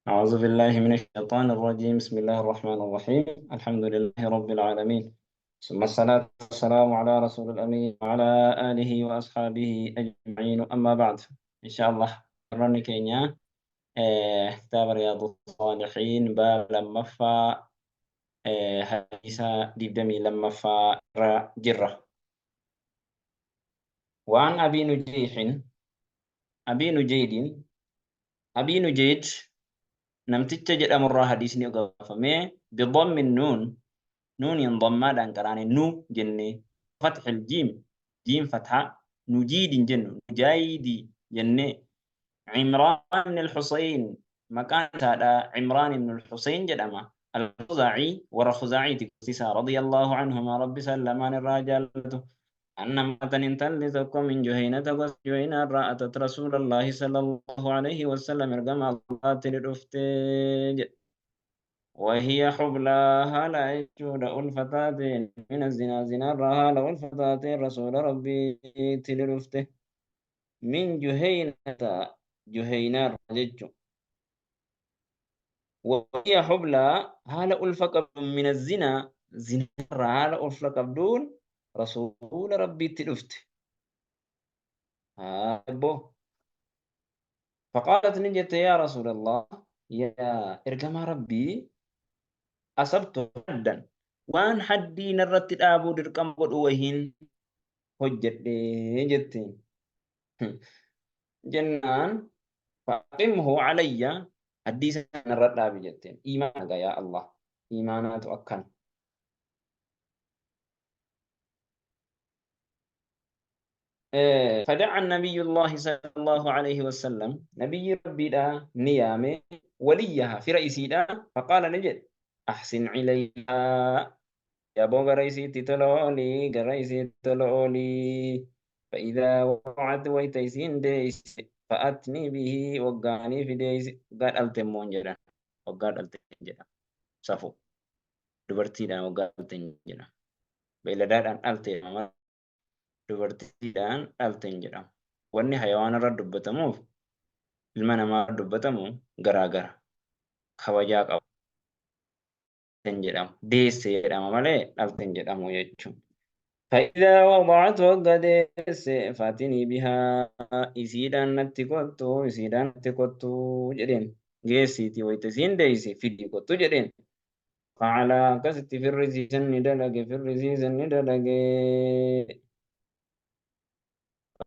أعوذ بالله من الشيطان الرجيم. بسم الله الرحمن الرحيم. الحمد لله رب العالمين، ثم الصلاة والسلام على رسول الأمين وعلى آله وأصحابه أجمعين، أما بعد. إن شاء الله رني كينيا كتاب رياض الصالحين، باب لما فا حديث دبدمي لما فا جرة. وعن أبي نجيح أبي نجيد أبي نجيد namticha jedhamurraa hadiisni gaafame bidammi nuun nuuniin dammaadhaan qaraane nu jenne, fathil jiim jiim fatha nujiidin jennu nujaayidi jenne. Cimraan ibn al-Husayn maqaan isaadha, Cimraan ibn al-Husayn jedhama. Al-Khuzaa'i warra Khuzaa'iiti gosti radiyallahu anhuma, rabbi isaan lamaan irraa jaallatu. أن امرأة intalli tokko من جهينة gosa Juhaynaa irraa أتت رسول الله صلى الله عليه وسلم ergama Allaatti ni dhufte jedhe. وهي حبلى haala jechuudha ulfa taateen من الزنا zinaarraa haala ulfa taateen rasuula rabbiitti ni dhufte. من جهينة Juhaynaarraa jechuudha. وهي حبلى haala ulfa qabduun من الزنا zinaarraa haala ulfa qabduun rasuula rabbiitti dhufte. Haa فقالت ni jette يا رسول الله يا ergamaa rabbii أصبت حدا waan haddii narratti dhaabuu dirqama godhu wahiin hojjedhe jetteen. Jennaan فأقمه علي haddii sana narra dhaabi jetteen. Iimaana yaa Allah, iimaanaatu akkana. فدعا النبي الله صلى الله عليه وسلم نبي ربي دا نيامه وليها في رئيسي دا فقال نجد أحسن إليها يا بو رئيسي تتلولي رئيسي تلولي، فإذا وقعت ويتيسين ديس فأتني به وقاني في ديس قال ألتمون جدا وقال ألتمون جدا صفو dubartiidhaan waggaa dhalteen jedhama. Beeyladaadhaan dhalte dubartiidhaan dhalteen jedhama. Wanni hayawaana irra dubbatamuuf ilma namaa irra dubbatamu garaagara. Kabajaa qaba. Jedhamu. Deesse jedhama malee dhalteen jedhamu jechuudha. فإذا وضعت wagga deesse فأتني بها isiidhaan natti kottu isiidhaan natti kottu jedheen. Geessiitii wayita isiin deesse fidii kottu jedheen. فعل akkasitti firrisiisan ni dalage firrisiisan ni dalage.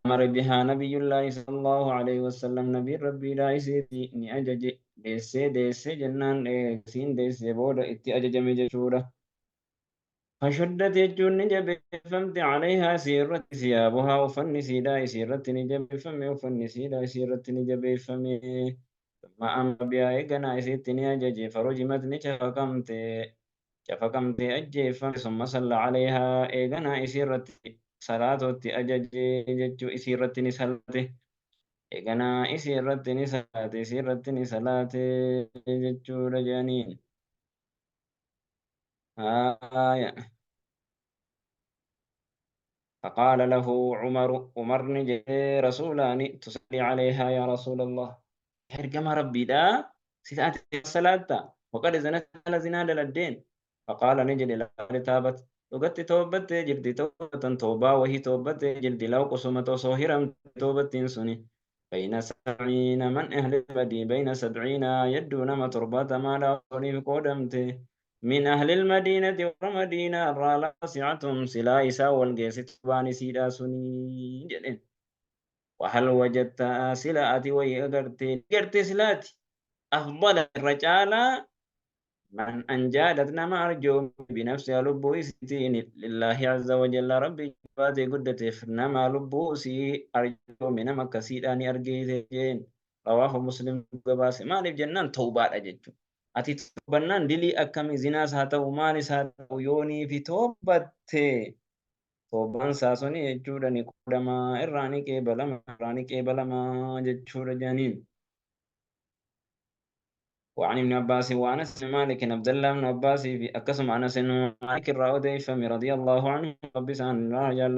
أمر بها نبي الله صلى الله عليه وسلم نبي ربي لا isiitti ni ajaje. Deessee deessee jennaan isiin deessee booda itti ajajame jechuudha. فشدت jechuun ni jabeeffamte عليها isiirratti ثيابها uffanni isiidhaa isiirratti ni jabeeffame uffanni isiidhaa isiirratti ni jabeeffame. ثم أمر بها eeganaa isiitti ni ajaje. فرجمت ni cafaqamte cafaqamte ajjeeffame. ثم صلى عليها eeganaa isiirratti salaatootti ajaje jechuu isiirratti ni salaate. Eeganaa isiirratti ni salaate isiirratti ni salaate jechuudha jedhaniin. آية فقال له عمر عمر نجي رسولان تصلي عليها يا رسول الله ergama rabbiidha sitaati salaatta وقد زنت zinaa daladdeen. فقال ni jedhe لقد تابت dhugatti toobattee jirti toobatan toobaa wahii toobattee jirti لو قسمت osoo hiramte toobattiin suni بين 70 من أهل المدينة بين 70 يدو nama 70 لا qoodamte من أهل المدينة warra madiinaa irraa لوسعتهم silaa isaa wal geessitu baan isiidhaa sunii jedheen. وهل وجدت sila ati wayii agarte garte silaati أفضل الرجال من أنجادت nama arjoome بنفسها lubbuu isiitiin لله عز وجل rabbi baatee guddateef nama lubbuu isii arjoome nama akkasiidhaan argite jeen. رواه مسلم gabaase. Maaliif jennaan tawbaadha jechuudha. Ati toobannaan dilii akkamii zinaas haa ta'u maalis haa ta'u yoonii fi toobatte toobaan isaa suni jechuudha ni qoodamaa irraa ni qeebalama irraa ni qeebalamaa jechuudha jedhaniin. وعن ابن عباس وانس بن مالك عبد الله بن عباس في أقسم انس بن مالك الرأودي رضي الله عنه ربي الله جل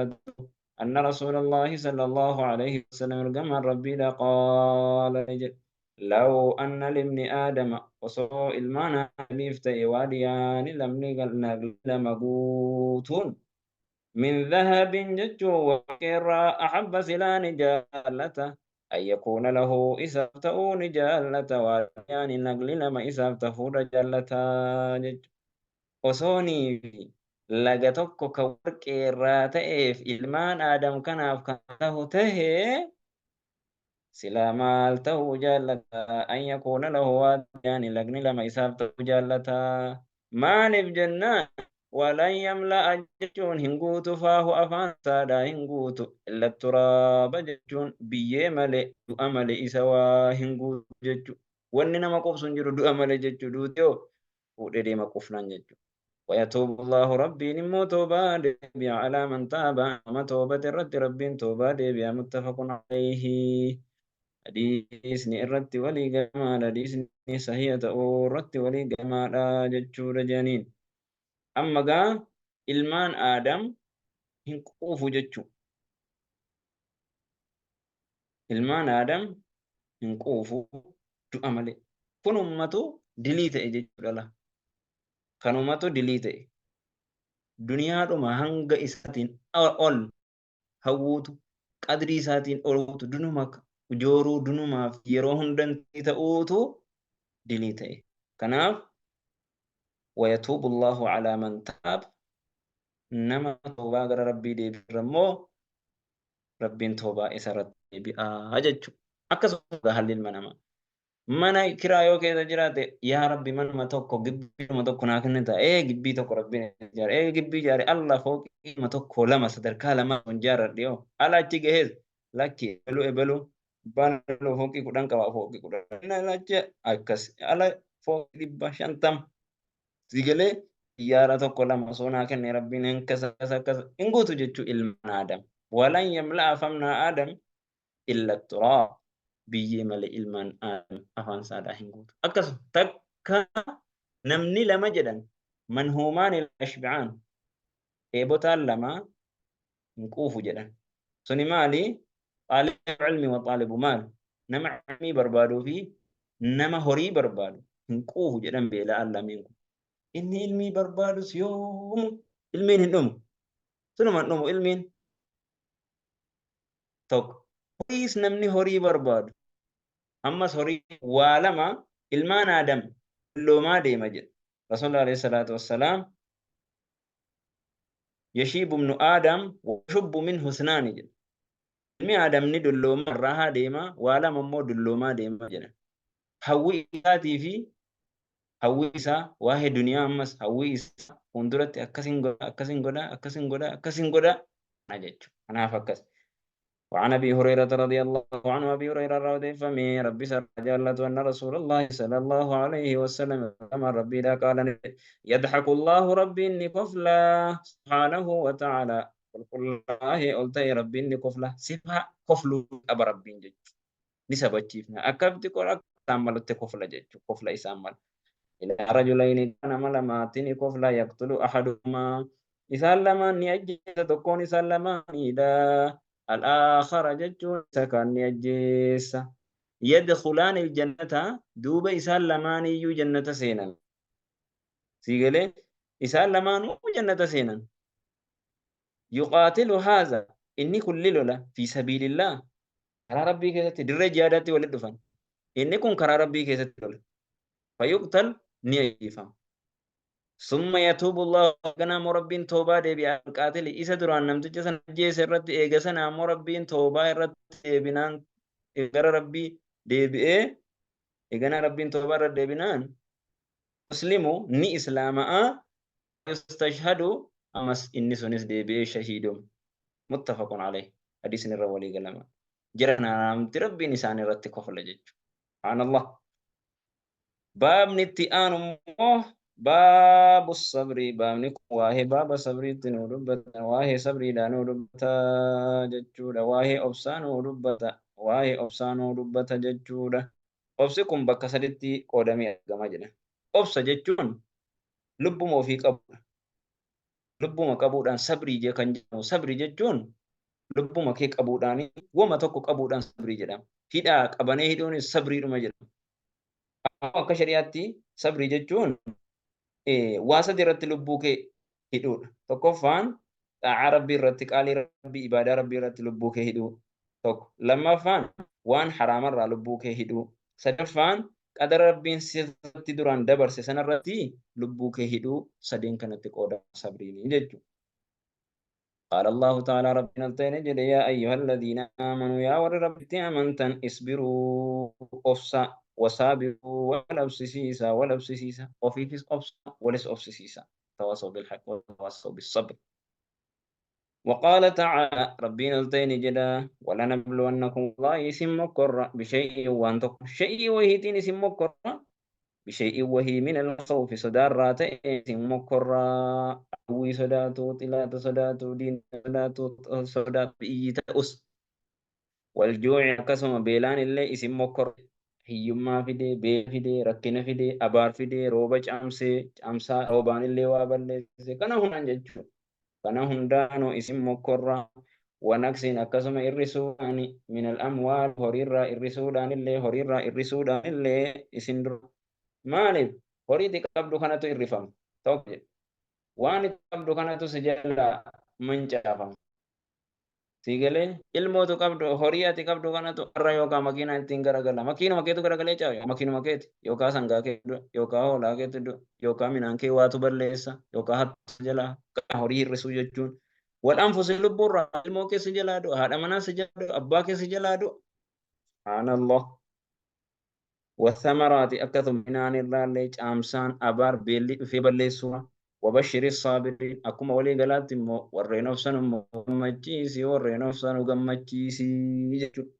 أن رسول الله صلى الله عليه وسلم رقم ربي قال Law anna libni aadama osoo ilmaan aadamiif ta'e waadiyaani lamni lama guutuun min dhahabin jechuun warqeerraa ahabba silaa ni jaallata an yakuuna lahu isaaf ta'uu ni jaallata waadiyaani nagli lama isaaf ta'uudha jaallata jechuudha. Osoonii fi laga tokko kan warqeerraa ta'eef ilmaan aadam kanaaf kan ta'u tahee silaa maal ta'uu jaallata an yakuuna lahu waadiyaani lagni lama isaaf ta'uu jaallata maaliif jennaan walan yamla'a jechuun hin guutu faahu afaan isaadhaa hin guutu illa turaaba jechuun biyyee malee du'a malee isa waa hin guutu jechuu wanni nama qubsu hin jiru du'a malee jechuu duuti yoo fuudhee deema qufnaan jechuudha. ويتوب الله ربي نمو توبة ديبيا على من تاب ما توبة الرد ربي توبة ديبيا متفق عليه حديثني الرد ولي جمال حديثني صحيح الرد ولي جمال جتشور جنين أما قا إلمان آدم هنقوف جتشو إلمان آدم هنقوف أملي كن أمته دليت إجتشو الله kanumatu dilii ta'e duniyaadhuma hanga isaatiin ol hawwuutu qadrii isaatiin ol hawwuutu dunuma jooruu dunumaaf yeroo hundantii ta'uutu dilii ta'e kanaaf wayatuubu Allahu alaa man taab nama toobaa gara rabbii deebi'u immoo rabbiin toobaa isa irratti deebi'aa jechuudha akkasuma haalli ilma namaa mana kiraa yoo keessa jiraate yaa rabbi manuma tokko gibbiima tokko naa kennita ee gibbii tokko rabbiin ijaare ee gibbii ijaare allah fooqiima tokko lama sadarkaa lama kun jaaradhe yoo ala achi gahees lakki ebelu ebelu abbaan ebelu fooqii 10 qaba fooqii 10 alachi akkas ala fooqii 550 sigalee xiyyaara tokko lama osoo naa kenne rabbiin akkas akkas akkas hin guutu jechuu ilmaan aadam walan yamla'a famnaa aadam illa turaab biyyee malee ilmaan aadam afaan isaadhaa hin guutu. Akkasuma takka namni lama jedhan manhuumaan yashba'aan dheebotaan lama hin quufu jedhan. Suni maali? Xaalibu ilmi wa xaalibu maal? Nama ilmii barbaaduu fi nama horii barbaadu hin quufu jedhan beela'aan lameen kun. Inni ilmii barbaadus yoomu ilmiin hin dhumu. Sunuma hin dhumu ilmiin. Tokko. Horiis namni horii barbaadu. Ammas horii waa lama ilmaan Aadam dulloomaa deema jedha. Rasuulli alayhi salaatu wassalaam yashiibu ibnu Aadam wa shubbu minhu isnaani jedha. Ilmi Aadam ni dulloomaa irraa deema waa lama immoo dulloomaa deema jedha. Hawwii isaatii fi hawwii isaa waa'ee duniyaa ammas hawwii isaa fuulduratti akkasin godha akkasin godha akkasin godha akkasin godha jechuudha. Kanaaf akkas. وعن أبي هريرة رضي الله عنه أبي هريرة رضي فمي ربي سر أن رسول الله صلى الله عليه وسلم كما ربي لا قال يضحك الله ربي إني كفلا سبحانه وتعالى قل الله قلت ربي إني كفلا سبها كفل أبا ربي جج نسبتشيفنا أكبت قرأ تعمل كفلا جج كفلا إسامل إلى رجلين كان ملماتين كفلا يقتل أحدهما إسان لما نيجي تكون إسان لما إذا الآخر جتون سكن يجيس يدخلان الجنة دوب إسان لمان يو جنة سينا سيقلي إسان لمان جنة سينا يقاتل هذا إني كل لولا في سبيل الله على ربي كذا تدرج جادتي ولدفن إني كن كرا ربي كذا تدرج فيقتل نيفا ثم يتوب الله كنا مربين توبة دي القاتل إذا دران نمت جسن جيس الرد إيجسنا مربين توبة الرد بنان إغر ربي دي بي إغنا ربين توبة الرد بنان مسلمو ني إسلام يستشهد أمس إني سنس دي بي شهيدهم متفق عليه حديث الرولي قلما جرنا نمت ربي نسان الرد كفل جج سبحان الله. باب نتيان باب الصبر باب واهي باب صبر تنوربت واهي صبر لا نوربت جچودا واهي أبسان نوربت واهي أبسان نوربت جچودا أبسكم بكسرتي قدامي جماجنا أبس جچون لب ما في قبول لب ما قبول أن صبري جا كان صبري جچون Lubbuma kee qabuudhaan, wama tokko qabuudhaan sabrii jedhama. Hidhaa qabanee hidhuunis sabriidhuma jedhama. Akka shari'aatti sabrii jechuun waa sadi irratti lubbuu kee hidhuudha. Tokkoffaan xaa'aa Rabbii irratti, qaalii Rabbii, ibaadaa Rabbii irratti lubbuu kee hidhuu. Tokko. Lammaffaan waan haraamarraa lubbuu kee hidhuu. Sadaffaan qadara Rabbiin sirratti duraan dabarse sanarratti lubbuu kee hidhuu. Sadeen kanatti qooda sabriinii jechuudha. قال الله تعالى ربنا التين جل يا أيها الذين آمنوا يا ور ربتي أمنتن اصبروا أفسا وصابروا ولبسسيسا ولبسسيسا وفي أفسا ولس أفسسيسا تواصوا بالحق وتواصوا بالصبر. وقال تعالى ربنا التين جل ولنبلونكم الله يسم كر بشيء وأنتم شيء وهي يسم كر بشيء وهي من الخوف صدارات مكرا عوي صداتو طلات صداتو دين صداتو صدات بإيتا أس والجوع كسم بيلان اللي اسم مكر hiyyummaa fidee, beela fidee, rakkina fidee, abaar fidee, rooba caamsee, caamsaa roobaan illee waa balleesse, kana hundaan jechuudha. Kana hundaanuu isin mokkorraa wanaqsiin akkasuma irrisuudhaan min al-amwaal horiirraa irrisuudhaan illee, horiirraa irrisuudhaan illee isin dura. Maaliif horii qabdu kanatu irrifama tokko jedhe. Waan itti qabdu kanatu si jalaa mancaafama. Si galee ilmootu qabdu, horii ati qabdu kanatu har'a yookaan makiinaa ittiin garagala. Makiinuma keetu garagalee caayu, makiinuma keeti, yookaan sangaa kee du'a, yookaan hoolaa keetu du'a, yookaan midhaan kee waatu balleessa, yookaan hattu jalaa horii hir'isuu jechuun. Wal anfusi lubbuurraa ilmoo keessa jalaa du'a, haadha manaa si jalaa du'a, abbaa keessa jalaa du'a. Subhaanallah. والثمرات أكثر من irraallee caamsaan abaar beelli dhufee balleessuudha. وبشر الصابرين akkuma walii galaatti immoo warreen obsan immoo gammachiisi, warreen obsan gammachiisi jechuudha.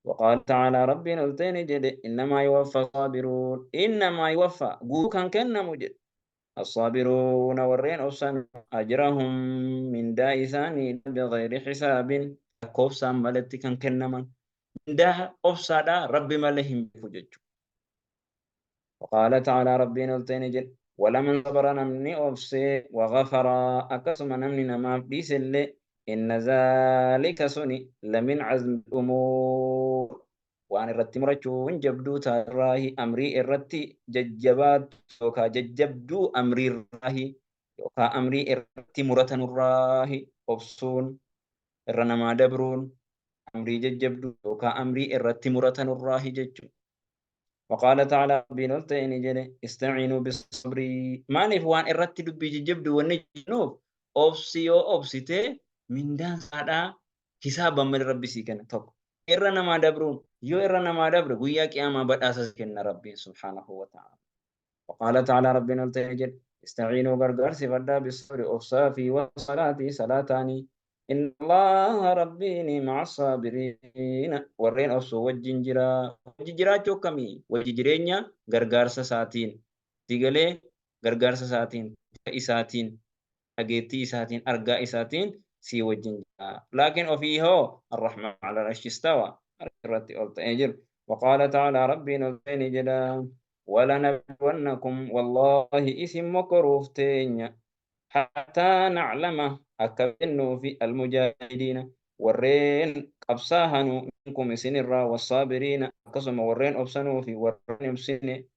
وقال تعالى ربنا التين جد إنما يوفى الصابرون إنما يوفى قو كان كنمو جد الصابرون ورين أبسن أجرهم من داء ثاني بغير حساب كوفسا ملتي كان كنما ده أبسا ربي ملهم بفجج. وقال تعالى ربنا التين جد ولمن صبر نمني أبسي وغفر أكسم نمني نما بيس اللي إن ذلك سني لمن عزم الأمور وأن الرتي مرچون جبدو تراهي أمري الرتي ججبات وكا ججبدو أمري الراهي وكا أمري الرتي مرتن الراهي أبسون الرنما دبرون أمري ججبدو وكا أمري الرتي مرتن الراهي ججو. وقال تعالى بنلتين جل استعينوا بالصبر ما نفوان الرتي دبي ججبدو ونجنوب أبسيو أبسيته من دان سادا حسابا من ربي سيكن توك إرنا ما دبرون يو إرنا ما دبر قويا قياما بدأس سكن ربي سبحانه وتعالى. وقال تعالى ربنا التجل استعينوا غرغر سفدا بالصبر أفصافي والصلاة صلاتاني إن الله ربيني مع الصابرين ورين أفسو وجنجرا وجنجرا چوكمي وجنجرينيا غرغر ساتين تيغلي غرغر ساتين إساتين أجيتي إساتين أرجا إساتين سي وجنجرا لكن وفيه الرحمن على العرش استوى أجر. وقال تعالى ربنا جلا ولنبلونكم والله اسم مكروفتين حتى نعلم أكبنوا في المجاهدين ورين أبصاهنوا منكم سنرا والصابرين أقسم ورين أبصنوا في ورين أبصني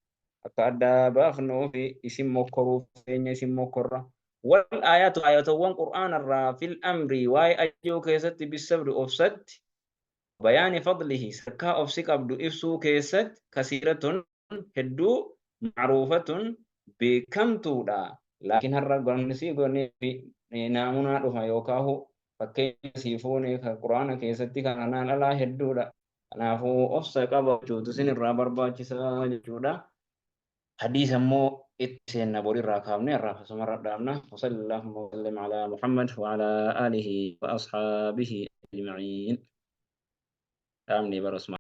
أكادابافنوا في اسم مكروفتين اسم مكرة. والآيات آيات قرآن الرا في الأمر واي أجو كيست بالصبر أفسد بيان فضله سكا أفسك عبد إفسو كيست كثيرة هدو معروفة بكم تودا لكن هالرجل نسي قرني في نامونا رفع يوكاه فكيسيفوني كقرآن كيست كأنا لا هدو لا أنا فو أفسك أبو جود سن الرابر باجسا جودا حديث مو اتسين نبوري راكامني الرافع سمر دامنا. وصلى الله وسلم على محمد وعلى آله وأصحابه أجمعين. آمني برسمة.